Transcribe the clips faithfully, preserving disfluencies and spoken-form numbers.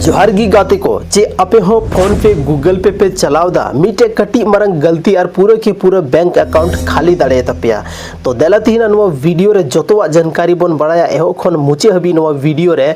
ᱡᱚᱦᱟᱨ ᱜᱮ ᱜᱟᱛᱮ ᱠᱚ, ᱪᱮᱫ ᱟᱯᱮ ᱦᱚᱸ PhonePe, Google Pay ᱯᱮ ᱪᱟᱞᱟᱣ ᱫᱟ? ᱢᱤᱫᱴᱮᱡ ᱠᱟᱹᱴᱤᱡ ᱢᱟᱨᱟᱝ ᱜᱟᱹᱞᱛᱤ ᱟᱨ ᱯᱩᱨᱟᱹ ᱠᱮ ᱯᱩᱨᱟᱹ bank account ᱠᱷᱟᱹᱞᱤ ᱫᱟᱲᱮᱭᱟᱛᱟ ᱯᱮᱭᱟ᱾ ᱛᱚ ᱫᱮᱞᱟ ᱛᱮᱦᱮᱧ ᱱᱚᱣᱟ video ᱨᱮ ᱡᱚᱛᱚᱣᱟᱜ ᱡᱟᱱᱠᱟᱨᱤ ᱵᱚᱱ ᱵᱟᱲᱟᱭᱟ, ᱮᱦᱚᱵ ᱠᱷᱚᱱ ᱢᱩᱪᱟᱹᱫ ᱦᱟᱹᱵᱤᱡ ᱱᱚᱣᱟ video ᱨᱮ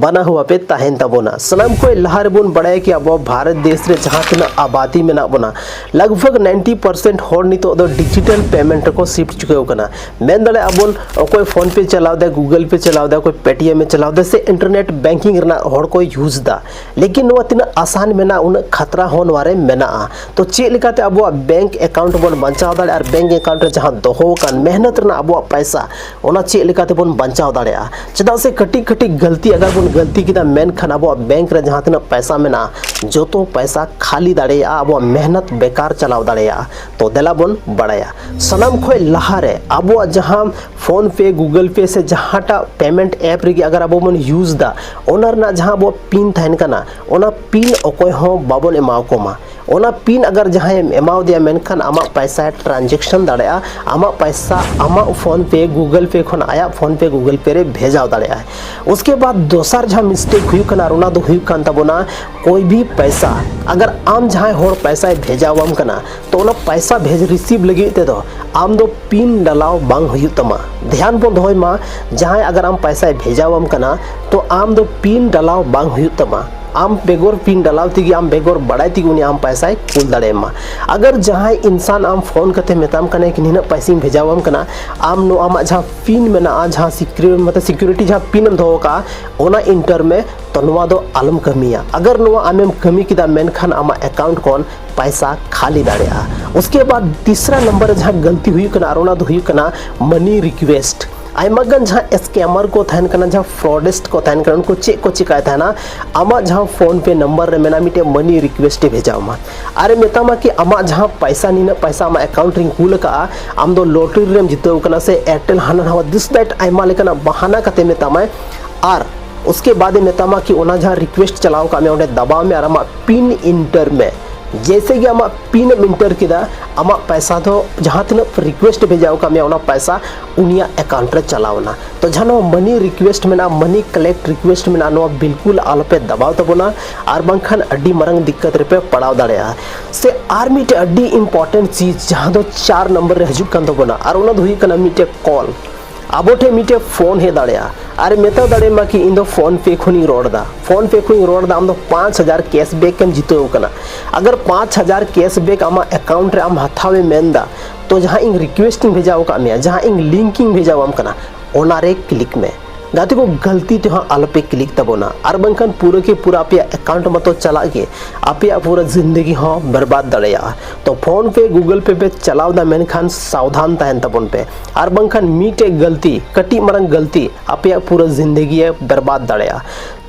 ᱵᱟᱱᱟ ᱦᱩᱣᱟ ᱯᱮ ᱛᱟᱦᱮᱱ ᱛᱟᱵᱚᱱᱟ᱾ ᱥᱟᱱᱟᱢ ᱠᱷᱚᱱ ᱞᱟᱦᱟ ᱨᱮᱵᱚᱱ ᱵᱟᱲᱟᱭᱟ ᱠᱤ ᱟᱵᱚ ᱵᱷᱟᱨᱚᱛ ᱫᱮᱥ ᱨᱮ ᱡᱟᱦᱟᱸ ᱛᱤᱱᱟᱹᱜ ᱟᱵᱟᱫᱤ ᱢᱮᱱᱟᱜ ᱵᱚᱱᱟ, ᱞᱟᱜᱽ ᱵᱷᱟᱜᱽ ninety percent ᱦᱚᱲ ᱱᱤᱛᱚᱜ ᱫᱚ digital payment ᱨᱮᱠᱚ shift ᱪᱩᱠᱟᱹᱣ ᱠᱟᱱᱟ᱾ ᱢᱮᱱ ᱫᱟᱲᱮᱭᱟᱜᱼᱟ ᱵᱚᱱ, ᱚᱠᱚᱭ PhonePe ᱪᱟᱞᱟᱣ ᱫᱟ, Google Pay ᱪᱟᱞᱟᱣ ᱫᱟ, ᱚᱠᱚᱭ Paytm ᱮ ᱪᱟᱞᱟᱣ ᱫᱟ, ᱥᱮ internet banking ᱨᱮᱱᱟᱜ ᱦᱚᱲ ᱠᱚ use ᱫᱟ᱾ ᱞᱮᱠᱤᱱ ᱱᱚᱣᱟ ᱛᱤᱱᱟᱹᱜ ᱟᱥᱟᱱ ᱢᱮᱱᱟᱜᱼᱟ, ᱩᱱᱟᱹᱜ ᱠᱷᱟᱛᱨᱟ ᱦᱚᱸ ᱱᱚᱣᱟ ᱨᱮ ᱢᱮᱱᱟᱜᱼᱟ᱾ ᱛᱚ ᱪᱮᱫ ᱞᱮᱠᱟᱛᱮ ᱟᱵᱚᱣᱟᱜ bank account ᱵᱚᱱ ᱵᱟᱧᱪᱟᱣ ᱫᱟᱲᱮᱭᱟᱜᱼᱟ ᱟᱨ bank account ᱨᱮ ᱡᱟᱦᱟᱸ ᱫᱚᱦᱚ ᱟᱠᱟᱱ ᱢᱮᱦᱱᱚᱛ ᱨᱮᱱᱟᱜ ᱟᱵᱚᱣᱟᱜ ᱯᱟᱭᱥᱟ, ᱚᱱᱟ ᱪᱮᱫ ᱞᱮᱠᱟᱛᱮ ᱵᱚᱱ ᱵᱟᱧᱪᱟᱣ ᱫᱟᱲᱮᱭᱟᱜᱼᱟ? ᱪᱮᱫᱟᱜ ᱥᱮ ᱠᱟᱹᱴᱤᱡ ᱠᱟᱹᱴᱤᱡ ᱜᱟᱹᱞᱛᱤ ᱟᱜᱟᱨ ᱵᱚᱱ ᱜᱟᱹᱞᱛᱤ ᱠᱮᱫᱟ, ᱢᱮᱱᱠᱷᱟᱱ ᱟᱵᱚᱣᱟᱜ bank ᱨᱮ ᱡᱟᱦᱟᱸ ᱛᱤᱱᱟᱹᱜ ᱯᱟᱭᱥᱟ ᱢᱮᱱᱟᱜᱼᱟ, ᱡᱚᱛᱚ ᱯᱟᱭᱥᱟ ᱠᱷᱟᱹᱞᱤ ᱫᱟᱲᱮᱭᱟᱜᱼᱟ, ᱟᱵᱚᱣᱟᱜ ᱢᱮᱦᱱᱚᱛ ᱵᱮᱠᱟᱨ ᱪᱟᱞᱟᱣ ᱫᱟᱲᱮᱭᱟᱜᱼᱟ᱾ ᱛᱚ ᱫᱮᱞᱟ ᱵᱚᱱ ᱵᱟᱲᱟᱭᱟ᱾ ᱥᱟᱱᱟᱢ ᱠᱷᱚᱱ ᱞᱟᱦᱟ ᱨᱮ ᱟᱵᱚᱣᱟᱜ ᱡᱟᱦᱟᱸ PhonePe, Google Pay ᱥᱮ ᱡᱟᱦᱟᱸᱴᱟᱜ payment app ᱨᱮᱜᱮ ᱟᱜᱟᱨ ᱟᱵᱚ ᱵᱚᱱ use ᱫᱟ, ᱚᱱᱟ ᱨᱮᱱᱟᱜ ᱡᱟᱦᱟᱸ ᱟᱵᱚᱣᱟᱜ PIN ᱛᱟᱦᱮᱱ ᱠᱟᱱᱟ, ᱚᱱᱟ PIN ᱚᱠᱚᱭ ᱦᱚᱸ ᱵᱟᱵᱚᱱ ᱮᱢᱟ ᱠᱚ ᱢᱟ᱾ ᱚᱱᱟ PIN ᱟᱜᱟᱨ ᱡᱟᱦᱟᱸᱭᱮᱢ ᱮᱢᱟᱣ ᱫᱮᱭᱟ, ᱢᱮᱱᱠᱷᱟᱱ ᱟᱢᱟᱜ ᱯᱟᱭᱥᱟᱭ transaction ᱫᱟᱲᱮᱭᱟᱜᱼᱟ, ᱟᱢᱟᱜ ᱯᱟᱭᱥᱟ ᱟᱢᱟᱜ PhonePe, Google Pay ᱠᱷᱚᱱ ᱟᱭᱟᱜ PhonePe, Google Pay ᱨᱮ ᱵᱷᱮᱡᱟᱣ ᱫᱟᱲᱮᱭᱟᱜᱼᱟᱭ᱾ ᱩᱥᱠᱮ ᱵᱟᱫ ᱫᱚᱥᱟᱨ ᱡᱟᱦᱟᱸ mistake ᱦᱩᱭᱩᱜ ᱠᱟᱱᱟ, ᱟᱨ ᱚᱱᱟ ᱫᱚ ᱦᱩᱭᱩᱜ ᱠᱟᱱ ᱛᱟᱵᱚᱱᱟ, ᱠᱳᱭ ᱵᱷᱤ ᱯᱟᱭᱥᱟ ᱟᱜᱟᱨ ᱟᱢ ᱡᱟᱦᱟᱸᱭ ᱦᱚᱲ ᱯᱟᱭᱥᱟᱭ ᱵᱷᱮᱡᱟᱣᱟᱢ ᱠᱟᱱᱟ, ᱛᱚ ᱚᱱᱟ ᱯᱟᱭᱥᱟ ᱵᱷᱮᱡ receive ᱞᱟᱹᱜᱤᱫ ᱛᱮᱫᱚ ᱟᱢ ᱫᱚ PIN ᱰᱟᱞᱟᱣ ᱵᱟᱝ ᱦᱩᱭᱩᱜ ᱛᱟᱢᱟ᱾ ᱫᱷᱮᱭᱟᱱ ᱵᱚᱱ ᱫᱚᱦᱚᱭ ᱢᱟ, ᱡᱟᱦᱟᱸᱭ ᱟᱜᱟᱨ ᱟᱢ ᱯᱟᱭᱥᱟᱭ ᱵᱷᱮᱡᱟᱣᱟᱢ ᱠᱟᱱᱟ, ᱛᱚ ᱟᱢ ᱫᱚ PIN ᱰᱟᱞᱟᱣ ᱵᱟᱝ ᱦᱩᱭᱩᱜ ᱛᱟᱢᱟ᱾ ᱟᱢ ᱵᱮᱜᱚᱨ PIN ᱰᱟᱞᱟᱣ ᱛᱮᱜᱮ, ᱟᱢ ᱵᱮᱜᱚᱨ ᱵᱟᱲᱟᱭ ᱛᱮᱜᱮ ᱩᱱᱤ ᱟᱢ ᱯᱟᱭᱥᱟᱭ ᱠᱩᱞ ᱫᱟᱲᱮᱭᱟᱢᱟ᱾ ᱟᱜᱟᱨ ᱡᱟᱦᱟᱸᱭ ᱤᱱᱥᱟᱱ ᱟᱢ ᱯᱷᱳᱱ ᱠᱟᱛᱮ ᱢᱮᱛᱟᱢ ᱠᱟᱱᱟᱭ ᱠᱤ ᱱᱤᱱᱟᱹᱜ ᱯᱟᱭᱥᱟᱧ ᱵᱷᱮᱡᱟᱣᱟᱢ ᱠᱟᱱᱟ, ᱟᱢ ᱱᱚᱣᱟ ᱟᱢᱟᱜ ᱡᱟᱦᱟᱸ PIN ᱢᱮᱱᱟᱜᱼᱟ, ᱡᱟᱦᱟᱸ security, ᱢᱚᱛᱞᱚᱵ security ᱡᱟᱦᱟᱸ PIN ᱮᱢ ᱫᱚᱦᱚ ᱠᱟᱜᱼᱟ, ᱚᱱᱟ enter ᱢᱮ᱾ ᱛᱚ ᱱᱚᱣᱟ ᱫᱚ ᱟᱞᱚᱢ ᱠᱟᱹᱢᱤᱭᱟ᱾ ᱟᱜᱟᱨ ᱱᱚᱣᱟ ᱟᱢᱮᱢ ᱠᱟᱹᱢᱤ ᱠᱮᱫᱟ, ᱢᱮᱱᱠᱷᱟᱱ ᱟᱢᱟᱜ account ᱠᱷᱚᱱ ᱯᱟᱭᱥᱟ ᱠᱷᱟᱹᱞᱤ ᱫᱟᱲᱮᱭᱟᱜᱼᱟ᱾ ᱩᱥᱠᱮ ᱵᱟᱫ ᱛᱤᱥᱨᱟ ᱱᱟᱢᱵᱟᱨ ᱨᱮ ᱡᱟᱦᱟᱸ ᱜᱟᱹᱞᱛᱤ ᱦᱩᱭᱩᱜ ᱠᱟᱱᱟ, ᱟᱨ ᱚᱱᱟ ᱫᱚ ᱦᱩᱭᱩᱜ ᱠᱟᱱᱟ money request᱾ ᱟᱭᱢᱟ ᱜᱟᱱ ᱡᱟᱦᱟᱸ scammer ᱠᱚ ᱛᱟᱦᱮᱱ ᱠᱟᱱᱟ, ᱡᱟᱦᱟᱸ fraudist ᱠᱚ ᱛᱟᱦᱮᱱ ᱠᱟᱱᱟ, ᱩᱱᱠᱩ ᱪᱮᱫ ᱠᱚ ᱪᱤᱠᱟᱭ ᱛᱟᱦᱮᱱᱟ? ᱟᱢᱟᱜ ᱡᱟᱦᱟᱸ PhonePe ᱱᱟᱢᱵᱟᱨ ᱨᱮ ᱢᱮᱱᱟᱜᱼᱟ, ᱢᱤᱫᱴᱮᱱ money request ᱮ ᱵᱷᱮᱡᱟ ᱟᱢᱟ᱾ ᱟᱨᱮ ᱢᱮᱛᱟᱢᱟ ᱠᱤ ᱟᱢᱟᱜ ᱡᱟᱦᱟᱸ ᱯᱟᱭᱥᱟ, ᱱᱤᱱᱟᱹᱜ ᱯᱟᱭᱥᱟ ᱟᱢᱟᱜ account ᱨᱤᱧ ᱠᱩᱞ ᱟᱠᱟᱫᱼᱟ, ᱟᱢ ᱫᱚ lottery ᱨᱮᱢ ᱡᱤᱛᱟᱹᱣ ᱠᱟᱱᱟ ᱥᱮ Airtel ᱦᱟᱱᱟ ᱱᱟᱣᱟ this that ᱟᱭᱢᱟ ᱞᱮᱠᱟᱱᱟᱜ ᱵᱟᱦᱟᱱᱟ ᱠᱟᱛᱮ ᱢᱮᱛᱟᱢᱟᱭ᱾ ᱟᱨ ᱩᱥᱠᱮ ᱵᱟᱫ ᱮ ᱢᱮᱛᱟᱢᱟ ᱠᱤ ᱚᱱᱟ ᱡᱟᱦᱟᱸ request ᱪᱟᱞᱟᱣ ᱟᱠᱟᱫ ᱢᱮ, ᱚᱸᱰᱮ ᱫᱟᱵᱟᱣ ᱢᱮ ᱟᱨ ᱟᱢᱟᱜ PIN enter ᱢᱮ᱾ ᱡᱮᱭᱥᱮ ᱜᱮ ᱟᱢᱟᱜ ᱯᱤᱱ ᱮᱢ ᱮᱱᱴᱟᱨ ᱠᱮᱫᱟ, ᱟᱢᱟᱜ ᱯᱚᱭᱥᱟ ᱫᱚ ᱡᱟᱦᱟᱸ ᱛᱤᱱᱟᱹᱜ ᱨᱤᱠᱩᱭᱮᱥᱴ ᱵᱷᱮᱡᱟ ᱟᱠᱟᱫ ᱢᱮᱭᱟ, ᱚᱱᱟ ᱯᱚᱭᱥᱟ ᱩᱱᱤᱭᱟᱜ ᱮᱠᱟᱣᱩᱱᱴ ᱨᱮ ᱪᱟᱞᱟᱣ ᱮᱱᱟ᱾ ᱛᱚ ᱡᱟᱦᱟᱸ ᱱᱚᱣᱟ ᱢᱟᱱᱤ ᱨᱤᱠᱩᱭᱮᱥᱴ ᱢᱮᱱᱟᱜᱼᱟ, ᱢᱟᱱᱤ ᱠᱟᱞᱮᱠᱴ ᱨᱤᱠᱩᱭᱮᱥᱴ ᱢᱮᱱᱟᱜᱼᱟ, ᱱᱚᱣᱟ ᱵᱤᱞᱠᱩᱞ ᱟᱞᱚᱯᱮ ᱫᱟᱵᱟᱣ ᱛᱟᱵᱚᱱᱟ, ᱟᱨ ᱵᱟᱝᱠᱷᱟᱱ ᱟᱹᱰᱤ ᱢᱟᱨᱟᱝ ᱫᱤᱠᱠᱟᱛ ᱨᱮᱯᱮ ᱯᱟᱲᱟᱣ ᱫᱟᱲᱮᱭᱟᱜᱼᱟ᱾ ᱥᱮ ᱟᱨ ᱢᱤᱫᱴᱮᱡ ᱟᱹᱰᱤ ᱤᱢᱯᱚᱨᱴᱮᱱᱴ ᱪᱤᱡᱽ, ᱡᱟᱦᱟᱸ ᱫᱚ ᱪᱟᱨ ᱱᱚᱢᱵᱚᱨ ᱨᱮ ᱦᱤᱡᱩᱜ ᱠᱟᱱ ᱛᱟᱵᱚᱱᱟ, ᱟᱨ ᱚᱱᱟ ᱫᱚ ᱦᱩᱭᱩᱜ ᱠᱟᱱᱟ ᱢᱤᱫᱴᱮᱡ ᱠᱚᱞ᱾ ᱟᱵᱚ ᱴᱷᱮᱱ ᱢᱤᱫᱴᱮᱡ ᱯᱷᱳᱱ ᱦᱮᱡ ᱫᱟᱲᱮᱭᱟᱜᱼᱟ, ᱟᱨ ᱢᱮᱛᱟ ᱫᱟᱲᱮᱭᱟᱢᱟ ᱠᱤ ᱤᱧ ᱫᱚ ᱯᱷᱳᱱ ᱯᱮ ᱠᱷᱚᱱᱤᱧ ᱨᱚᱲ ᱮᱫᱟ, ᱯᱷᱳᱱ ᱯᱮ ᱠᱷᱚᱱᱤᱧ ᱨᱚᱲ ᱮᱫᱟ, ᱟᱢ ᱫᱚ ᱯᱟᱸᱪ ᱦᱟᱡᱟᱨ ᱠᱮᱥᱵᱮᱠ ᱮᱢ ᱡᱤᱛᱟᱹᱣ ᱠᱟᱱᱟ᱾ ᱟᱜᱟᱨ ᱯᱟᱸᱪ ᱦᱟᱡᱟᱨ ᱠᱮᱥᱵᱮᱠ ᱟᱢᱟᱜ ᱮᱠᱟᱣᱩᱱᱴ ᱨᱮ ᱟᱢ ᱦᱟᱛᱟᱣ ᱮᱢ ᱢᱮᱱᱫᱟ, ᱛᱚ ᱡᱟᱦᱟᱸ ᱤᱧ ᱨᱤᱠᱩᱭᱮᱥᱴ ᱤᱧ ᱵᱷᱮᱡᱟ ᱟᱠᱟᱫ ᱢᱮᱭᱟ, ᱡᱟᱦᱟᱸ ᱤᱧ ᱞᱤᱝᱠ ᱤᱧ ᱵᱷᱮᱡᱟ ᱟᱢ ᱠᱟᱱᱟ, ᱚᱱᱟ ᱨᱮ ᱠᱞᱤᱠ ᱢᱮ᱾ ᱜᱟᱛᱮ ᱠᱚ, ᱜᱟᱹᱞᱛᱤ ᱛᱮᱦᱚᱸ ᱟᱞᱚᱯᱮ ᱠᱞᱤᱠ ᱛᱟᱵᱚᱱᱟ, ᱟᱨ ᱵᱟᱝᱠᱷᱟᱱ ᱯᱩᱨᱟᱹ ᱠᱮ ᱯᱩᱨᱟᱹ ᱟᱯᱮᱭᱟᱜ ᱮᱠᱟᱣᱩᱱᱴ ᱢᱟᱛᱚ ᱪᱟᱞᱟᱜ ᱜᱮ, ᱟᱯᱮᱭᱟᱜ ᱯᱩᱨᱟᱹ ᱡᱤᱱᱫᱮᱜᱤ ᱦᱚᱸ ᱵᱮᱨᱵᱟᱫ ᱫᱟᱲᱮᱭᱟᱜᱼᱟ᱾ ᱛᱚ ᱯᱷᱳᱱ ᱯᱮ, ᱜᱩᱜᱩᱞ ᱯᱮ ᱯᱮ ᱪᱟᱞᱟᱣ ᱮᱫᱟ, ᱢᱮᱱᱠᱷᱟᱱ ᱥᱟᱵᱫᱷᱟᱱ ᱛᱟᱦᱮᱱ ᱛᱟᱵᱚᱱ ᱯᱮ, ᱟᱨ ᱵᱟᱝᱠᱷᱟᱱ ᱢᱤᱫᱴᱮᱡ ᱜᱟᱹᱞᱛᱤ, ᱠᱟᱹᱴᱤᱡ ᱢᱟᱨᱟᱝ ᱜᱟᱹᱞᱛᱤ ᱟᱯᱮᱭᱟᱜ ᱯᱩᱨᱟᱹ ᱡᱤᱱᱫᱮᱜᱤ ᱮ ᱵᱮᱨᱵᱟᱫ ᱫᱟᱲᱮᱭᱟᱜᱼᱟ᱾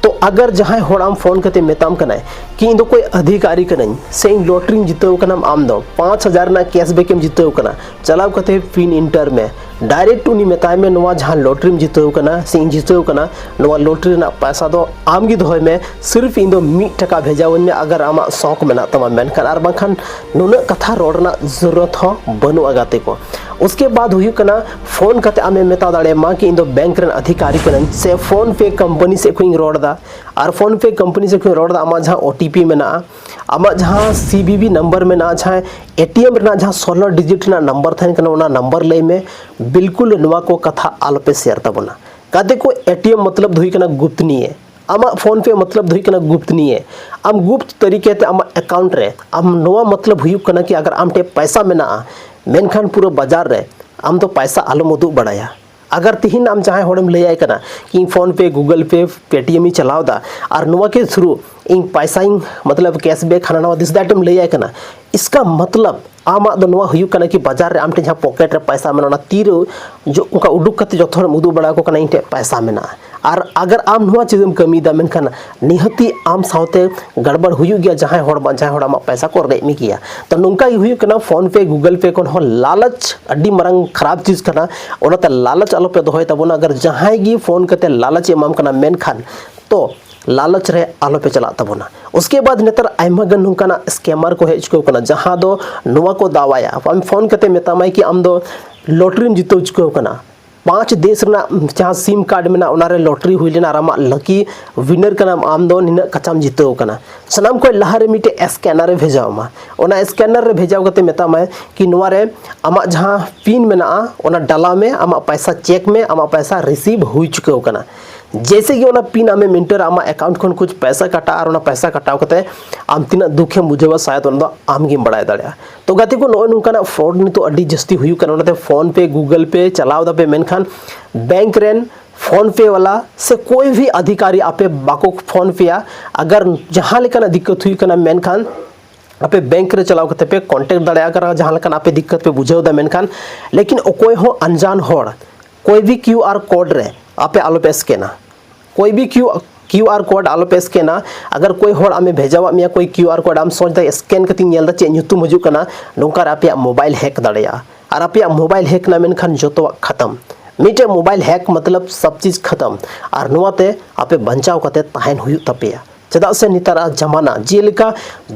ᱛᱚ ᱟᱜᱟᱨ ᱡᱟᱦᱟᱸᱭ ᱦᱚᱲ ᱟᱢ ᱯᱷᱳᱱ ᱠᱟᱛᱮ ᱢᱮᱛᱟᱢ ᱠᱟᱱᱟᱭ ᱠᱤ ᱤᱧ ᱫᱚ ᱠᱚᱭ ᱚᱫᱷᱤᱠᱟᱨᱤ ᱠᱟᱹᱱᱟᱹᱧ, ᱥᱮ ᱤᱧ ᱞᱚᱴᱨᱤᱧ ᱡᱤᱛᱟᱹᱣ ᱠᱟᱱᱟ, ᱟᱢ ᱫᱚ ᱯᱟᱸᱪ ᱦᱟᱡᱟᱨ ᱨᱮᱱᱟᱜ ᱠᱮᱥᱵᱮᱠ ᱮᱢ ᱡᱤᱛᱟᱹᱣ ᱠᱟᱱᱟ, ᱪᱟᱞᱟᱣ ᱠᱟᱛᱮ ᱯᱤᱱ ᱮᱱᱴᱟᱨ ᱢᱮ, ᱰᱟᱭᱨᱮᱠᱴ ᱩᱱᱤ ᱢᱮᱛᱟᱭ ᱢᱮ, ᱱᱚᱣᱟ ᱡᱟᱦᱟᱸ ᱞᱚᱴᱨᱤᱢ ᱡᱤᱛᱟᱹᱣ ᱠᱟᱱᱟ ᱥᱮ ᱤᱧ ᱡᱤᱛᱟᱹᱣ ᱠᱟᱱᱟ, ᱱᱚᱣᱟ ᱞᱚᱴᱨᱤ ᱨᱮᱱᱟᱜ ᱯᱚᱭᱥᱟ ᱫᱚ ᱟᱢ ᱜᱮ ᱫᱚᱦᱚᱭ ᱢᱮ, ᱥᱤᱨᱯ ᱤᱧ ᱫᱚ ᱢᱤᱫ ᱴᱟᱠᱟ ᱵᱷᱮᱡᱟᱣᱟᱹᱧ ᱢᱮ ᱟᱜᱟᱨ ᱟᱢᱟᱜ ᱥᱚᱠ ᱢᱮᱱᱟᱜ ᱛᱟᱢᱟ, ᱢᱮᱱᱠᱷᱟᱱ ᱟᱨ ᱵᱟᱝᱠᱷᱟᱱ ᱱᱩᱱᱟᱹᱜ ᱠᱟᱛᱷᱟ ᱨᱚᱲ ᱨᱮᱱᱟᱜ ᱡᱚᱨᱩᱨᱟᱛ ᱦᱚᱸ ᱵᱟᱹᱱᱩᱜᱼᱟ ᱜᱟᱛᱮ ᱠᱚ᱾ ᱩᱥᱠᱮ ᱵᱟᱫ ᱦᱩᱭᱩᱜ ᱠᱟᱱᱟ, ᱯᱷᱳᱱ ᱠᱟᱛᱮ ᱟᱢᱮᱢ ᱢᱮᱛᱟ ᱫᱟᱲᱮᱭᱟᱢᱟ ᱠᱤ ᱤᱧ ᱫᱚ ᱵᱮᱝᱠ ᱨᱮᱱ ᱚᱫᱷᱤᱠᱟᱨᱤ ᱠᱟᱹᱱᱟᱹᱧ, ᱥᱮ ᱯᱷᱳᱱ ᱯᱮ ᱠᱳᱢᱯᱟᱱᱤ ᱥᱮᱫ ᱠᱷᱚᱱᱤᱧ ᱨᱚᱲ ᱮᱫᱟ, ᱟᱨ ᱯᱷᱳᱱ ᱯᱮ ᱠᱳᱢᱯᱟᱱᱤ ᱥᱮᱫ ᱠᱷᱚᱱᱤᱧ ᱨᱚᱲ ᱮᱫᱟ, ᱟᱢᱟᱜ ᱡᱟᱦᱟᱸ ᱳ ᱴᱤ ᱯᱤ ᱢᱮᱱᱟᱜᱼᱟ, ᱟᱢᱟᱜ ᱡᱟᱦᱟᱸ ᱥᱤ ᱵᱷᱤ ᱵᱷᱤ ᱱᱟᱢᱵᱟᱨ ᱢᱮᱱᱟᱜᱼᱟ, ᱡᱟᱦᱟᱸ ᱮ ᱴᱤ ᱮᱢ ᱨᱮᱱᱟᱜ ᱡᱟᱦᱟᱸ ᱥᱳᱞᱳ ᱰᱤᱡᱤᱴ ᱨᱮᱱᱟᱜ ᱱᱟᱢᱵᱟᱨ ᱛᱟᱦᱮᱱ ᱠᱟᱱᱟ, ᱚᱱᱟ ᱱᱟᱢᱵᱟᱨ ᱞᱟᱹᱭ ᱢᱮ᱾ ᱵᱤᱞᱠᱩᱞ ᱱᱚᱣᱟ ᱠᱚ ᱠᱟᱛᱷᱟ ᱟᱞᱚᱯᱮ ᱥᱮᱭᱟᱨ ᱛᱟᱵᱚᱱᱟ᱾ ᱜᱟᱛᱮ ᱠᱚ, ᱮ ᱴᱤ ᱮᱢ ᱢᱚᱛᱞᱚᱵ ᱫᱚ ᱦᱩᱭᱩᱜ ᱠᱟᱱᱟ ᱜᱩᱯᱛᱱᱤᱭᱮ᱾ ᱟᱢᱟᱜ ᱯᱷᱳᱱ ᱯᱮ ᱢᱚᱛᱞᱚᱵ ᱫᱚ ᱦᱩᱭᱩᱜ ᱠᱟᱱᱟ ᱜᱩᱯᱛᱱᱤᱭᱮ᱾ ᱟᱢ ᱜᱩᱯᱛ ᱛᱟᱹᱨᱤᱠᱟ ᱛᱮ ᱟᱢᱟᱜ ᱮᱠᱟᱣᱩᱱᱴ ᱨᱮ, ᱟᱢ ᱱᱚᱣᱟ ᱢᱚᱛᱞᱚᱵ ᱦᱩᱭᱩᱜ ᱠᱟᱱᱟ ᱠᱤ ᱟᱜᱟᱨ ᱟᱢ ᱴᱷᱮᱱ ᱯᱚᱭᱥᱟ ᱢᱮᱱᱟᱜᱼᱟ, ᱢᱮᱱᱠᱷᱟᱱ ᱯᱩᱨᱟᱹ ᱵᱟᱡᱟᱨ ᱨᱮ ᱟᱢ ᱫᱚ ᱯᱚᱭᱥᱟ ᱟᱞᱚᱢ ᱩᱫᱩᱜ ᱵᱟᱲᱟᱭᱟ᱾ ᱟᱜᱟᱨ ᱛᱤᱦᱤᱧ ᱟᱢ ᱡᱟᱦᱟᱸᱭ ᱦᱚᱲᱮᱢ ᱞᱟᱹᱭᱟᱭ ᱠᱟᱱᱟ ᱠᱤ ᱤᱧ ᱯᱷᱳᱱ ᱯᱮ, ᱜᱩᱜᱩᱞ ᱯᱮ, ᱯᱮ ᱴᱤ ᱮᱢ ᱤᱧ ᱪᱟᱞᱟᱣ ᱮᱫᱟ, ᱟᱨ ᱱᱚᱣᱟ ᱠᱮ ᱛᱷᱨᱩ ᱤᱧ ᱯᱚᱭᱥᱟᱧ, ᱢᱚᱛᱞᱚᱵ ᱠᱮᱥᱵᱮᱠ ᱦᱟᱱᱟ ᱱᱟᱣᱟ this that ᱮᱢ ᱞᱟᱹᱭᱟᱭ ᱠᱟᱱᱟ, ᱤᱥᱠᱟ ᱢᱚᱛᱞᱚᱵ ᱟᱢᱟᱜ ᱫᱚ ᱱᱚᱣᱟ ᱦᱩᱭᱩᱜ ᱠᱟᱱᱟ ᱠᱤ ᱵᱟᱡᱟᱨ ᱨᱮ ᱟᱢ ᱴᱷᱮᱱ ᱡᱟᱦᱟᱸ ᱯᱚᱠᱮᱴ ᱨᱮ ᱯᱚᱭᱥᱟ ᱢᱮᱱᱟᱜᱼᱟ, ᱚᱱᱟ ᱛᱤᱨᱮ ᱡᱚ-, ᱚᱱᱠᱟ ᱩᱰᱩᱠ ᱠᱟᱛᱮ ᱡᱚᱛᱚ ᱦᱚᱲᱮᱢ ᱩᱫᱩᱜ ᱵᱟᱲᱟ ᱟᱠᱚ ᱠᱟᱱᱟ ᱤᱧ ᱴᱷᱮᱱ ᱯᱚᱭᱥᱟ ᱢᱮᱱᱟᱜᱼᱟ᱾ ᱟᱨ ᱟᱜᱟᱨ ᱟᱢ ᱱᱚᱣᱟ ᱪᱤᱡᱮᱢ ᱠᱟᱹᱢᱤᱭᱮᱫᱟ, ᱢᱮᱱᱠᱷᱟᱱ ᱱᱤᱦᱟᱹᱛᱤ ᱟᱢ ᱥᱟᱶᱛᱮ ᱜᱟᱲᱵᱟᱲ ᱦᱩᱭᱩᱜ ᱜᱮᱭᱟ, ᱡᱟᱦᱟᱸᱭ ᱦᱚᱲ ᱵᱟ-, ᱡᱟᱦᱟᱸᱭ ᱦᱚᱲ ᱟᱢᱟᱜ ᱯᱚᱭᱥᱟ ᱠᱚ ᱨᱮᱡ ᱢᱮ ᱜᱮᱭᱟ᱾ ᱛᱚ ᱱᱚᱝᱠᱟ ᱜᱮ ᱦᱩᱭᱩᱜ ᱠᱟᱱᱟ, ᱯᱷᱳᱱ ᱯᱮ, ᱜᱩᱜᱩᱞ ᱯᱮ ᱠᱷᱚᱱ ᱦᱚᱸ ᱞᱟᱞᱚᱪ ᱟᱹᱰᱤ ᱢᱟᱨᱟᱝ ᱠᱷᱟᱨᱟᱯ ᱪᱤᱡᱽ ᱠᱟᱱᱟ᱾ ᱚᱱᱟᱛᱮ ᱞᱟᱞᱚᱪ ᱟᱞᱚᱯᱮ ᱫᱚᱦᱚᱭ ᱛᱟᱵᱚᱱᱟ᱾ ᱟᱜᱟᱨ ᱡᱟᱦᱟᱸᱭ ᱜᱮ ᱯᱷᱳᱱ ᱠᱟᱛᱮ ᱞᱟᱞᱚᱪ ᱮ ᱮᱢᱟᱢ ᱠᱟᱱᱟ, ᱢᱮᱱᱠᱷᱟᱱ ᱛᱚ ᱞᱟᱞᱚᱪ ᱨᱮ ᱟᱞᱚᱯᱮ ᱪᱟᱞᱟᱜ ᱛᱟᱵᱚᱱᱟ᱾ ᱩᱥᱠᱮ ᱵᱟᱫ ᱱᱮᱛᱟᱨ ᱟᱭᱢᱟ ᱜᱟᱱ ᱱᱚᱝᱠᱟᱱᱟᱜ ᱥᱠᱮᱢᱟᱨ ᱠᱚ ᱦᱮᱡ ᱪᱩᱠᱟᱹᱣ ᱠᱟᱱᱟ, ᱡᱟᱦᱟᱸ ᱫᱚ ᱱᱚᱣᱟ ᱠᱚ ᱫᱟᱣᱟᱭᱟ, ᱟᱢ ᱯᱷᱳᱱ ᱠᱟᱛᱮ ᱢᱮᱛᱟᱢᱟᱭ ᱠᱤ ᱟᱢ ᱫᱚ ᱞᱚᱴᱨᱤᱢ ᱡᱤᱛᱟᱹᱣ ᱪᱩᱠᱟᱹᱣ ᱠᱟᱱᱟ, ᱯᱟᱸᱪ ᱫᱮᱥ ᱨᱮᱱᱟᱜ ᱡᱟᱦᱟᱸ ᱥᱤᱢ ᱠᱟᱨᱰ ᱢᱮᱱᱟᱜᱼᱟ, ᱚᱱᱟᱨᱮ ᱞᱚᱴᱨᱤ ᱦᱩᱭ ᱞᱮᱱᱟ ᱟᱨ ᱟᱢᱟᱜ ᱞᱟᱠᱤ ᱣᱤᱱᱟᱨ ᱠᱟᱱᱟᱢ, ᱟᱢ ᱫᱚ ᱱᱤᱱᱟᱹᱜ ᱠᱟᱪᱟᱢ ᱡᱤᱛᱟᱹᱣ ᱠᱟᱱᱟ᱾ ᱥᱟᱱᱟᱢ ᱠᱷᱚᱱ ᱞᱟᱦᱟᱨᱮ ᱢᱤᱫᱴᱮᱡ ᱥᱠᱮᱱᱟᱨ ᱮ ᱵᱷᱮᱡᱟ ᱟᱢᱟ᱾ ᱚᱱᱟ ᱥᱠᱮᱱᱟᱨ ᱨᱮ ᱵᱷᱮᱡᱟᱣ ᱠᱟᱛᱮ ᱢᱮᱛᱟᱢᱟᱭ ᱠᱤ ᱱᱚᱣᱟ ᱨᱮ ᱟᱢᱟᱜ ᱡᱟᱦᱟᱸ ᱯᱤᱱ ᱢᱮᱱᱟᱜᱼᱟ, ᱚᱱᱟ ᱰᱟᱞᱟᱣ ᱢᱮ, ᱟᱢᱟᱜ ᱯᱟᱭᱥᱟ ᱪᱮᱠ ᱢᱮ, ᱟᱢᱟᱜ ᱯᱟᱭᱥᱟ ᱨᱤᱥᱤᱵᱷ ᱦᱩᱭ ᱪᱩᱠᱟᱹᱣ ᱠᱟᱱᱟ᱾ ᱡᱮᱭᱥᱮ ᱜᱮ ᱚᱱᱟ ᱯᱤᱱ ᱟᱢᱮᱢ ᱮᱱᱴᱟᱨᱟ, ᱟᱢᱟᱜ ᱮᱠᱟᱣᱩᱱᱴ ᱠᱷᱚᱱ ᱠᱩᱪ ᱯᱟᱭᱥᱟ ᱠᱟᱴᱟᱜᱼᱟ, ᱟᱨ ᱚᱱᱟ ᱯᱟᱭᱥᱟ ᱠᱟᱴᱟᱣ ᱠᱟᱛᱮ ᱟᱢ ᱛᱤᱱᱟᱹᱜ ᱫᱩᱠᱷᱮᱢ ᱵᱩᱡᱷᱟᱹᱣᱟ, ᱥᱟᱭᱟᱫ ᱚᱱᱟ ᱫᱚ ᱟᱢ ᱜᱮᱢ ᱵᱟᱲᱟᱭ ᱫᱟᱲᱮᱭᱟᱜᱼᱟ᱾ ᱛᱚ ᱜᱟᱛᱮ ᱠᱚ, ᱱᱚᱜᱼᱚᱭ ᱱᱚᱝᱠᱟᱱᱟᱜ ᱯᱷᱨᱚᱰ ᱱᱤᱛᱚᱜ ᱟᱹᱰᱤ ᱡᱟᱹᱥᱛᱤ ᱦᱩᱭᱩᱜ ᱠᱟᱱᱟ᱾ ᱚᱱᱟᱛᱮ ᱯᱷᱳᱱ ᱯᱮ, ᱜᱩᱜᱚᱞ ᱯᱮ ᱪᱟᱞᱟᱣ ᱫᱟᱯᱮ, ᱢᱮᱱᱠᱷᱟᱱ ᱵᱮᱝᱠ ᱨᱮᱱ ᱯᱷᱳᱱ ᱯᱮ ᱣᱟᱞᱟ ᱥᱮ ᱠᱳᱭ ᱵᱷᱤ ᱟᱫᱷᱤᱠᱟᱨᱤ ᱟᱯᱮ ᱵᱟᱠᱚ ᱯᱷᱳᱱ ᱯᱮᱭᱟ᱾ ᱟᱜᱟᱨ ᱡᱟᱦᱟᱸ ᱞᱮᱠᱟᱱᱟᱜ ᱫᱤᱠᱠᱟᱛ ᱦᱩᱭᱩᱜ ᱠᱟᱱᱟ, ᱢᱮᱱᱠᱷᱟᱱ ᱟᱯᱮ ᱵᱮᱝᱠ ᱨᱮ ᱪᱟᱞᱟᱣ ᱠᱟᱛᱮ ᱯᱮ ᱠᱚᱱᱴᱮᱠᱴ ᱫᱟᱲᱮᱭᱟᱜᱼᱟ, ᱟᱜᱟᱨ ᱡᱟᱦᱟᱸ ᱞᱮᱠᱟᱱᱟᱜ ᱟᱯᱮ ᱫᱤᱠᱠᱟᱛ ᱯᱮ ᱵᱩᱡᱷᱟᱹᱣ ᱮᱫᱟ᱾ ᱢᱮᱱᱠᱷᱟᱱ ᱞᱮᱠᱤᱱ ᱚᱠᱚᱭ ᱦᱚᱸ ᱟᱱᱡᱟᱱ ᱦᱚᱲ ᱠᱳᱭ ᱵᱷᱤ ᱠᱤᱭᱩ ᱟᱨ ᱠᱳᱰ ᱨᱮ ᱟᱯᱮ ᱟᱞᱚᱯᱮ ᱥᱠᱮᱱᱟ᱾ ᱠᱳᱭ ᱵᱷᱤ ᱠᱤᱭᱩ ᱠᱤᱭᱩ ᱟᱨ ᱠᱳᱰ ᱟᱞᱚᱯᱮ ᱥᱠᱮᱱᱟ᱾ ᱟᱜᱟᱨ ᱠᱳᱭ ᱦᱚᱲ ᱟᱢᱮ ᱵᱷᱮᱡᱟᱣᱟᱫ ᱢᱮᱭᱟ ᱠᱳᱭ ᱠᱤᱭᱩ ᱟᱨ ᱠᱳᱰ, ᱟᱢ ᱥᱚᱪ ᱫᱟ ᱥᱠᱮᱱ ᱠᱟᱛᱮᱧ ᱧᱮᱞ ᱮᱫᱟ ᱪᱮᱫ ᱧᱩᱛᱩᱢ ᱦᱤᱡᱩᱜ ᱠᱟᱱᱟ, ᱱᱚᱝᱠᱟ ᱨᱮ ᱟᱯᱮᱭᱟᱜ ᱢᱳᱵᱟᱭᱤᱞ ᱦᱮᱠ ᱫᱟᱲᱮᱭᱟᱜᱼᱟ᱾ ᱟᱨ ᱟᱯᱮᱭᱟᱜ ᱢᱳᱵᱟᱭᱤᱞ ᱦᱮᱠ ᱮᱱᱟ, ᱢᱮᱱᱠᱷᱟᱱ ᱡᱚᱛᱚᱣᱟᱜ ᱠᱷᱟᱛᱟᱢ᱾ ᱢᱤᱫᱴᱮᱡ ᱢᱳᱵᱟᱭᱤᱞ ᱦᱮᱠ ᱢᱚᱛᱞᱚᱵ ᱥᱚᱵ ᱪᱤᱡᱽ ᱠᱷᱟᱛᱟᱢ᱾ ᱟᱨ ᱱᱚᱣᱟᱛᱮ ᱟᱯᱮ ᱵᱟᱧᱪᱟᱣ ᱠᱟᱛᱮ ᱛᱟᱦᱮᱱ ᱦᱩᱭᱩᱜ ᱛᱟᱯᱮᱭᱟ᱾ ᱪᱮᱫᱟᱜ ᱥᱮ ᱱᱮᱛᱟᱨᱟᱜ ᱡᱟᱢᱟᱱᱟ ᱡᱮᱞᱮᱠᱟ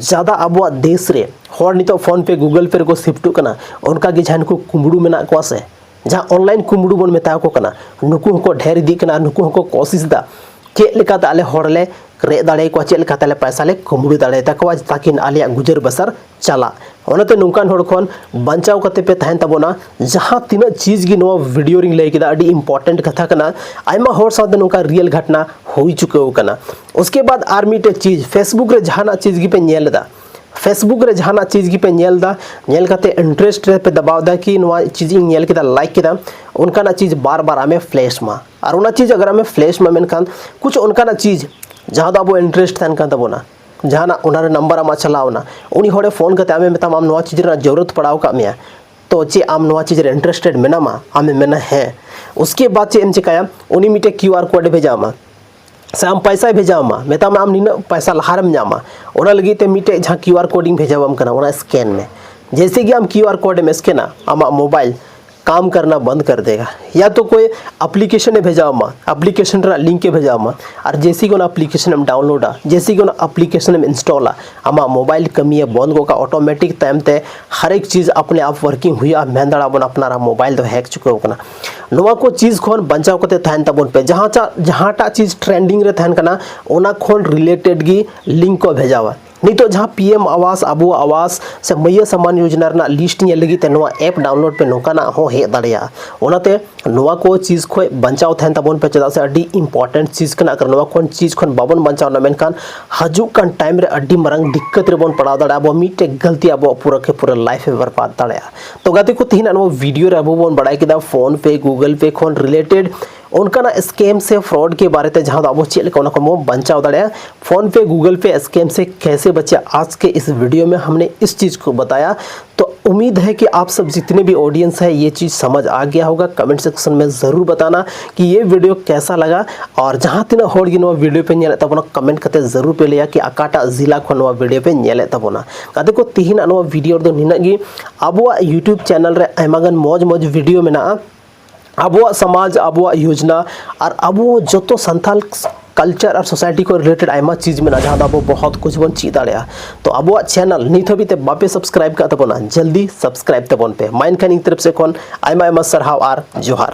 ᱡᱟᱫᱟ ᱟᱵᱚᱣᱟᱜ ᱫᱮᱥ ᱨᱮ ᱦᱚᱲ ᱱᱤᱛᱚᱜ ᱯᱷᱳᱱ ᱯᱮ, ᱜᱩᱜᱚᱞ ᱯᱮ ᱨᱮᱠᱚ ᱥᱤᱯᱴᱚᱜ ᱠᱟᱱᱟ, ᱚᱱᱠᱟᱜᱮ ᱡᱟᱦᱟᱸᱭ ᱱᱩᱠᱩ ᱠᱩᱢᱵᱽᱲᱩ ᱢᱮᱱᱟᱜ ᱠᱚᱣᱟ ᱥᱮ, ᱡᱟᱦᱟᱸ ᱚᱱᱞᱟᱭᱤᱱ ᱠᱩᱢᱵᱽᱲᱩ ᱵᱚᱱ ᱢᱮᱛᱟ ᱠᱚ ᱠᱟᱱᱟ, ᱱᱩᱠᱩ ᱦᱚᱸᱠᱚ ᱰᱷᱮᱨ ᱤᱫᱤᱜ ᱠᱟᱱᱟ᱾ ᱟᱨ ᱱᱩᱠᱩ ᱦᱚᱸᱠᱚ ᱠᱳᱥᱤᱥ ᱮᱫᱟ ᱪᱮᱫ ᱞᱮᱠᱟᱛᱮ ᱟᱞᱮ ᱦᱚᱲ ᱞᱮ ᱨᱮᱡ ᱫᱟᱲᱮᱭᱟᱠᱚᱣᱟ, ᱪᱮᱫ ᱞᱮᱠᱟᱛᱮ ᱟᱞᱮ ᱯᱟᱭᱥᱟ ᱞᱮ ᱠᱩᱢᱵᱽᱲᱩ ᱫᱟᱲᱮᱭᱟᱛᱟ ᱠᱚᱣᱟ, ᱛᱟᱠᱤ ᱟᱞᱮᱭᱟᱜ ᱜᱩᱡᱟᱹᱨ ᱵᱟᱥᱟᱨ ᱪᱟᱞᱟᱜ᱾ ᱚᱱᱟᱛᱮ ᱱᱚᱝᱠᱟᱱ ᱦᱚᱲ ᱠᱷᱚᱱ ᱵᱟᱧᱪᱟᱣ ᱠᱟᱛᱮ ᱯᱮ ᱛᱟᱦᱮᱱ ᱛᱟᱵᱚᱱᱟ᱾ ᱡᱟᱦᱟᱸ ᱛᱤᱱᱟᱹᱜ ᱪᱤᱡᱽ ᱜᱮ ᱱᱚᱣᱟ ᱵᱷᱤᱰᱤᱭᱳ ᱨᱤᱧ ᱞᱟᱹᱭ ᱠᱮᱫᱟ, ᱟᱹᱰᱤ ᱤᱢᱯᱚᱨᱴᱮᱱᱴ ᱠᱟᱛᱷᱟ ᱠᱟᱱᱟ᱾ ᱟᱭᱢᱟ ᱦᱚᱲ ᱥᱟᱶᱛᱮ ᱱᱚᱝᱠᱟ ᱨᱤᱭᱮᱞ ᱜᱷᱚᱴᱱᱟ ᱦᱩᱭ ᱪᱩᱠᱟᱹᱣ ᱠᱟᱱᱟ᱾ ᱩᱥᱠᱮ ᱵᱟᱫ ᱟᱨ ᱢᱤᱫᱴᱮᱡ ᱪᱤᱡᱽ, ᱯᱷᱮᱥᱵᱩᱠ ᱨᱮ ᱡᱟᱦᱟᱱᱟᱜ ᱪᱤᱡᱽ ᱜᱮᱯᱮ ᱧᱮᱞ ᱮᱫᱟ, ᱯᱷᱮᱥᱵᱩᱠ ᱨᱮ ᱡᱟᱦᱟᱱᱟᱜ ᱪᱤᱡᱽ ᱜᱮᱯᱮ ᱧᱮᱞ ᱮᱫᱟ, ᱧᱮᱞ ᱠᱟᱛᱮ ᱤᱱᱴᱟᱨᱮᱥᱴ ᱨᱮᱯᱮ ᱫᱟᱵᱟᱣ ᱮᱫᱟ ᱠᱤ ᱱᱚᱣᱟ ᱪᱤᱡᱽ ᱤᱧ ᱧᱮᱞ ᱠᱮᱫᱟ, ᱞᱟᱭᱤᱠ ᱠᱮᱫᱟ, ᱚᱱᱠᱟᱱᱟᱜ ᱪᱤᱡᱽ ᱵᱟᱨ ᱵᱟᱨ ᱟᱢᱮ ᱯᱷᱞᱮᱥ ᱢᱟ᱾ ᱟᱨ ᱚᱱᱟ ᱪᱤᱡᱽ ᱟᱜᱟᱨ ᱟᱢᱮ ᱯᱷᱞᱮᱥ ᱢᱟ, ᱢᱮᱱᱠᱷᱟᱱ ᱠᱩᱪ ᱚᱱᱠᱟᱱᱟᱜ ᱪᱤᱡᱽ ᱡᱟᱦᱟᱸ ᱫᱚ ᱟᱵᱚ ᱤᱱᱴᱟᱨᱮᱥᱴ ᱛᱟᱦᱮᱱ ᱠᱟᱱ ᱛᱟᱵᱚᱱᱟ, ᱡᱟᱦᱟᱱᱟᱜ ᱚᱱᱟ ᱨᱮ ᱱᱟᱢᱵᱟᱨ ᱟᱢᱟᱜ ᱪᱟᱞᱟᱣ ᱮᱱᱟ, ᱩᱱᱤ ᱦᱚᱲᱮ ᱯᱷᱳᱱ ᱠᱟᱛᱮ ᱟᱢᱮ ᱢᱮᱛᱟᱢᱟ ᱟᱢ ᱱᱚᱣᱟ ᱪᱤᱡᱽ ᱨᱮᱱᱟᱜ ᱡᱟᱹᱨᱩᱲᱟᱛ ᱯᱟᱲᱟᱣ ᱟᱠᱟᱫ ᱢᱮᱭᱟ, ᱛᱚ ᱪᱮᱫ ᱟᱢ ᱱᱚᱣᱟ ᱪᱤᱡᱽ ᱨᱮ ᱤᱱᱴᱟᱨᱮᱥᱴᱮᱰ ᱢᱮᱱᱟᱢᱟ? ᱟᱢᱮᱢ ᱢᱮᱱᱟ ᱦᱮᱸ᱾ ᱩᱥᱠᱮ ᱵᱟᱫ ᱪᱮᱫ ᱮᱢ ᱪᱮᱠᱟᱭᱟ? ᱩᱱᱤ ᱢᱤᱫᱴᱮᱡ ᱠᱤᱭᱩ ᱟᱨ ᱠᱳᱰ ᱮ ᱵᱷᱮᱡᱟ ᱟᱢᱟ, ᱥᱮ ᱟᱢ ᱯᱟᱭᱥᱟᱭ ᱵᱷᱮᱡᱟ ᱟᱢᱟ, ᱢᱮᱛᱟᱢᱟ ᱟᱢ ᱱᱤᱱᱟᱹᱜ ᱯᱟᱭᱥᱟ ᱞᱟᱦᱟᱨᱮᱢ ᱧᱟᱢᱟ, ᱚᱱᱟ ᱞᱟᱹᱜᱤᱫ ᱛᱮ ᱢᱤᱫᱴᱮᱡ ᱡᱟᱦᱟᱸ ᱠᱤᱭᱩ ᱟᱨ ᱠᱳᱰ ᱤᱧ ᱵᱷᱮᱡᱟ ᱟᱢ ᱠᱟᱱᱟ, ᱚᱱᱟ ᱥᱠᱮᱱ ᱢᱮ᱾ ᱡᱮᱭᱥᱮ ᱜᱮ ᱟᱢ ᱠᱤᱭᱩ ᱟᱨ ᱠᱳᱰ ᱮᱢ ᱥᱠᱮᱱᱟ, ᱟᱢᱟᱜ ᱢᱳᱵᱟᱭᱤᱞ काम करना बंद कर देगा। या तो कोई एप्लीकेशन है भेजा मा, एप्लीकेशन रा लिंक है भेजा मा, और जैसे कि उन एप्लीकेशन में डाउनलोड आ, जैसे कि उन एप्लीकेशन में इंस्टॉल आ, आमा मोबाइल कमी है बंद को का ऑटोमेटिक टाइम ते हर एक चीज अपने आप वर्किंग हुई आ। मेन दाड़ा बन अपना मोबाइल तो हैक चुके हो ना। नोवा को चीज खोन बंचाव कते थायन तबन पे, जहाँ चा जहाँटा चीज ट्रेंडिंग रे थायन कना, ओना खोन रिलेटेड गी लिंक को भेजावा। नहीं तो जहाँ पीएम आवास, अबू आवास से मैया सम्मान योजना रना लिस्ट ᱧᱮᱞ ᱞᱟᱹᱜᱤᱫ ᱛᱮ ᱱᱚᱣᱟ ᱮᱯ ᱰᱟᱣᱩᱱᱞᱳᱰ ᱯᱮ, ᱱᱚᱝᱠᱟᱱᱟᱜ ᱦᱚᱸ ᱦᱮᱡ ᱫᱟᱲᱮᱭᱟᱜᱼᱟ᱾ ᱚᱱᱟᱛᱮ ᱱᱚᱣᱟ ᱠᱚ ᱪᱤᱡᱽ ᱠᱷᱚᱱ ᱵᱟᱧᱪᱟᱣ ᱛᱟᱦᱮᱱ ᱛᱟᱵᱚᱱ ᱯᱮ, ᱪᱮᱫᱟᱜ ᱥᱮ ᱟᱹᱰᱤ ᱤᱢᱯᱚᱨᱴᱮᱱᱴ ᱪᱤᱡᱽ ᱠᱟᱱᱟ᱾ ᱟᱨ ᱱᱚᱣᱟ ᱠᱷᱚᱱ ᱪᱤᱡᱽ ᱠᱷᱚᱱ ᱵᱟᱵᱚᱱ ᱵᱟᱧᱪᱟᱣ ᱞᱮᱱᱟ, ᱢᱮᱱᱠᱷᱟᱱ ᱦᱤᱡᱩᱜ ᱠᱟᱱ ᱴᱟᱭᱤᱢ ᱨᱮ ᱟᱹᱰᱤ ᱢᱟᱨᱟᱝ ᱫᱤᱠᱠᱟᱛ ᱨᱮᱵᱚᱱ ᱯᱟᱲᱟᱣ ᱫᱟᱲᱮᱭᱟᱜᱼᱟ᱾ ᱟᱵᱚ ᱢᱤᱫᱴᱮᱡ ᱜᱟᱹᱞᱛᱤ ᱟᱵᱚᱣᱟᱜ ᱯᱩᱨᱟᱹ ᱠᱮ ᱯᱩᱨᱟᱹ ᱞᱟᱭᱤᱯᱷ ᱮ ᱵᱚᱨᱵᱟᱫ ᱫᱟᱲᱮᱭᱟᱜᱼᱟ᱾ ᱛᱚ ᱜᱟᱛᱮ ᱠᱚ, ᱛᱮᱦᱮᱧᱟᱜ ᱱᱚᱣᱟ ᱵᱷᱤᱰᱤᱭᱳ ᱨᱮ ᱟᱵᱚ ᱵᱚᱱ ᱵᱟᱲᱟᱭ ᱠᱮᱫᱟ ᱯᱷᱳᱱ ᱯᱮ, ᱜᱩᱜᱚᱞ ᱯᱮ ᱠᱷᱚᱱ ᱨᱤᱞᱮᱴᱮᱰ ᱚᱱᱠᱟᱱᱟᱜ ᱥᱠᱮᱢ ᱥᱮ ᱯᱷᱨᱚᱰ ᱜᱮ ᱵᱟᱨᱮᱛᱮ, ᱡᱟᱦᱟᱸ ᱫᱚ ᱟᱵᱚ ᱪᱮᱫ ᱞᱮᱠᱟ ᱚᱱᱟ ᱠᱷᱚᱱ ᱵᱚᱱ ᱵᱟᱧᱪᱟᱣ ᱫᱟᱲᱮᱭᱟᱜᱼᱟ᱾ ᱯᱷᱳᱱ ᱯᱮ, ᱜᱩᱜᱚᱞ ᱯᱮ ᱥᱠᱮᱢ ᱥᱮ ᱠᱮᱥᱮ ᱵᱟᱪᱮ, ᱟᱡ ᱠᱮ ᱤᱥ ᱵᱷᱤᱰᱤᱭᱳ ᱢᱮ ᱦᱟᱢᱱᱮ ᱤᱥ ᱪᱤᱡᱽ ᱠᱚ ᱵᱟᱛᱟᱭᱟ᱾ ᱛᱚ ᱩᱢᱤᱫ ᱦᱮ ᱠᱤ ᱟᱯ ᱥᱟᱵ ᱡᱤᱛᱱᱮ ᱵᱷᱤ ᱚᱰᱤᱭᱮᱱᱥ ᱦᱮ ᱭᱮ ᱪᱤᱡᱽ ᱥᱟᱢᱟᱡᱽ ᱟ ᱜᱮᱭᱟ ᱦᱳᱜᱟ᱾ ᱠᱚᱢᱮᱱᱴ ᱥᱮᱠᱥᱚᱱ ᱢᱮ ᱡᱟᱨᱩᱨ ᱵᱟᱛᱟᱱᱟ ᱠᱤ ᱭᱮ ᱵᱷᱤᱰᱤᱭᱳ ᱠᱮᱥᱟ ᱞᱟᱜᱟ, ᱟᱨ ᱡᱟᱦᱟᱸ ᱛᱤᱱᱟᱹᱜ ᱦᱚᱲ ᱜᱮ ᱱᱚᱣᱟ ᱵᱷᱤᱰᱤᱭᱳ ᱯᱮ ᱧᱮᱞᱮᱫ ᱛᱟᱵᱚᱱᱟ, ᱠᱚᱢᱮᱱᱴ ᱠᱟᱛᱮ ᱡᱟᱨᱩᱨ ᱯᱮ ᱞᱟᱹᱭᱟ ᱠᱤ ᱟᱠᱟᱴᱟᱜ ᱡᱤᱞᱟ ᱠᱷᱚᱱ ᱱᱚᱣᱟ ᱵᱷᱤᱰᱤᱭᱳ ᱯᱮ ᱧᱮᱞᱮᱫ ᱛᱟᱵᱚᱱᱟ᱾ ᱜᱟᱛᱮ ᱠᱚ, ᱛᱮᱦᱮᱧᱟᱜ ᱱᱚᱣᱟ ᱵᱷᱤᱰᱤᱭᱳ ᱨᱮᱫᱚ ᱱᱤᱱᱟᱹᱜ ᱜᱮ᱾ ᱟᱵᱚᱣᱟᱜ ᱭᱩᱴᱩᱵᱽ ᱪᱮᱱᱮᱞ ᱨᱮ ᱟᱭᱢᱟ ᱜᱟᱱ ᱢᱚᱡᱽ ᱢᱚᱡᱽ ᱵᱷᱤᱰᱤᱭᱳ ᱢᱮᱱᱟᱜᱼᱟ᱾ ᱟᱵᱚᱣᱟᱜ ᱥᱚᱢᱟᱡᱽ, ᱟᱵᱚᱣᱟᱜ ᱭᱳᱡᱽᱱᱟ ᱟᱨ ᱟᱵᱚ ᱡᱚᱛᱚ ᱥᱟᱱᱛᱟᱞ ᱠᱟᱞᱪᱟᱨ ᱟᱨ ᱥᱳᱥᱟᱭᱴᱤ ᱠᱚ ᱨᱤᱞᱮᱴᱮᱰ ᱟᱭᱢᱟ ᱪᱤᱡᱽ ᱢᱮᱱᱟᱜᱼᱟ, ᱡᱟᱦᱟᱸ ᱫᱚ ᱟᱵᱚ ᱵᱚᱦᱚᱛ ᱠᱩᱪ ᱵᱚᱱ ᱪᱮᱫ ᱫᱟᱲᱮᱭᱟᱜᱼᱟ᱾ ᱛᱚ ᱟᱵᱚᱣᱟᱜ ᱪᱮᱱᱮᱞ ᱱᱤᱛ ᱦᱟᱹᱵᱤᱡ ᱛᱮ ᱵᱟᱯᱮ ᱥᱟᱵᱥᱠᱨᱟᱭᱤᱵ ᱠᱟᱜ ᱛᱟᱵᱚᱱᱟ, ᱡᱚᱞᱫᱤ ᱥᱟᱵᱥᱠᱨᱟᱭᱤᱵ ᱛᱟᱵᱚᱱ ᱯᱮ᱾ ᱢᱟ ᱮᱱᱠᱷᱟᱱ ᱤᱧ ᱛᱚᱨᱚᱯ ᱥᱮᱫ ᱠᱷᱚᱱ ᱟᱭᱢᱟ ᱟᱭᱢᱟ ᱥᱟᱨᱦᱟᱣ ᱟᱨ ᱡᱚᱦᱟᱨ᱾